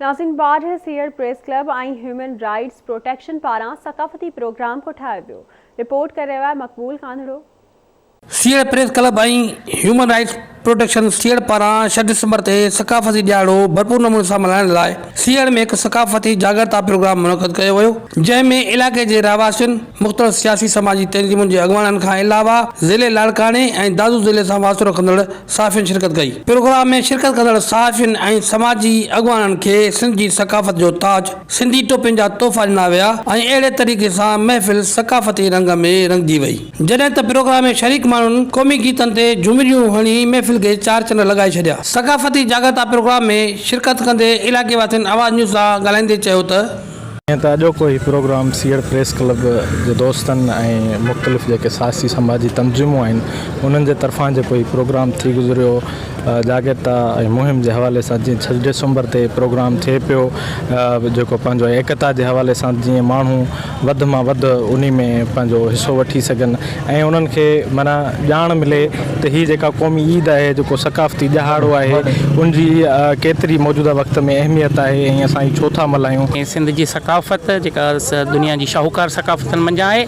ناظرين Badah Sehar press club ۽ human rights protection پاران ثقافتي پروگرام ڪوٺايو ويو، رپورٽ ڪري رهيو آهي Maqbool Kandhro. Sehar press club ۽ human rights protection Sehar پاران ڇهه ڊسمبر تي ثقافتي ڏهاڙو ڀرپور نموني سان ملهائڻ لاء سيهڙ ۾ هڪ ثقافتي جاڳرتا پروگرام منعقد ڪيو ويو جنهن ۾ علائقي جي رهواسين، مختلف سياسي سماجي تنظيمن جي اڳواڻن کان علاوه ضلعي لاڙڪاڻي ۽ دادو ضلعي سان واسطو رکندڙ صحافين شرڪت ڪئي. پروگرام ۾ شرڪت ڪندڙ صحافين ۽ سماجي اڳواڻن کي سنڌ جي ثقافت جو تاج سنڌي ٽوپين جا تحفا ڏنا ويا ۽ اهڙي طريقي سان محفل ثقافتي رنگ ۾ رڱجي وئي. جڏهن ته پروگرام ۾ شريڪ ماڻهن قومي گيتن تي جهمريون هڻي محفل کي چار چنڊ لڳائي ڇڏيا. ثقافتي جاڳرتا پروگرام ۾ شرڪت ڪندي علائقي واسين آواز نيوز سان ڳالهائيندي چيو ته. جيئن ته اڄوڪو هي پروگرام سيهڙ پريس ڪلب جي دوستن ۽ مختلف جيڪي سياسي سماجي تنظيمون آهن انهن جي طرفان جيڪو هي پروگرام ٿي گذريو جاڳرتا ۽ مهم جي حوالي سان جيئن ڇهه ڊسمبر تي پروگرام ٿئي پيو جيڪو پنهنجو ايڪتا جي حوالي سان جيئن ماڻهو وڌ مان وڌ انهي ۾ پنهنجو حصو وٺي سگهن ۽ انهن کي معنيٰ ڄاڻ ملي ته هي جيڪا قومي عيد آهي جيڪو ثقافتي ڏهاڙو آهي ان جي ڪيتري موجوده وقت ۾ اهميت آهي ۽ اسان هي ڇو ٿا ملهايون. سنڌ جي ثقافت جيڪا دنيا جي شاهوڪار ثقافتن منجهان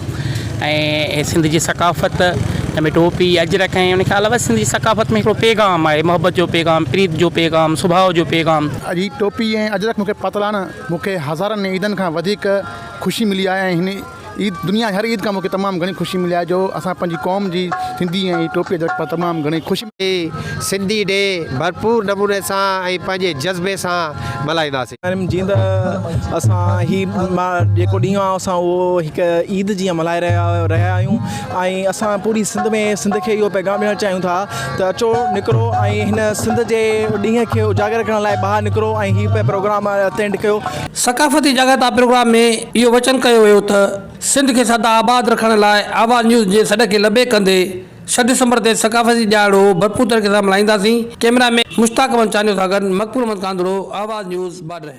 آهي ۽ سنڌ جي ثقافت جنهن ۾ ٽوپي اجرڪ ۽ ان کان علاوه سنڌ جي ثقافت ۾ هڪڙو پيغام آهي محبت جو پيغام پريت جو پيغام سڀاء جو پيغام. اڄ هي ٽوپي ۽ اجرڪ مون کي پاتل آهن مون کي هزارن عيدن کان وڌيڪ خوشي ملي آهي ۽ هن عيد دنيا جي هر عيد کان مونکي تمام گهڻي خوشي ملي آهي جو اسان پنهنجي قوم جي سنڌي ۽ ٽوپي اجرڪ پائي تمام گهڻي خوشي سنڌي ڊي ڀرپور نموني سان ۽ پنهنجي جذبي سان ملهائينداسين. جيئن ته اسان هي جيڪو ڏينهن آهي اسان اهو هڪ عيد جيئن ملهائي رهيا رهيا آهيون ۽ اسان پوري سنڌ ۾ سنڌ کي اهو پيغام ڏيڻ چاهيون ٿا ته اچو نڪرو ۽ هن سنڌ جي ڏينهن کي اجاگر ڪرڻ لاء ٻاهر نڪرو ۽ هي پروگرام اٽينڊ ڪيو. ثقافتي جاڳرتا پروگرام ۾ اهو وچن ڪيو ويو ته سنڌ کي سدا آباد رکڻ لاء آواز نيوز جي سڏ کي لبيڪ ڪندي ڇهه ڊسمبر تي ثقافتي ڏهاڙو ڀرپور طريقي سان ملهائينداسين، ڪئميرا مين مشتاق احمد چانڊيو سان گڏ مقبول احمد ڪانڌڙو، آواز نيوز، باڊهه.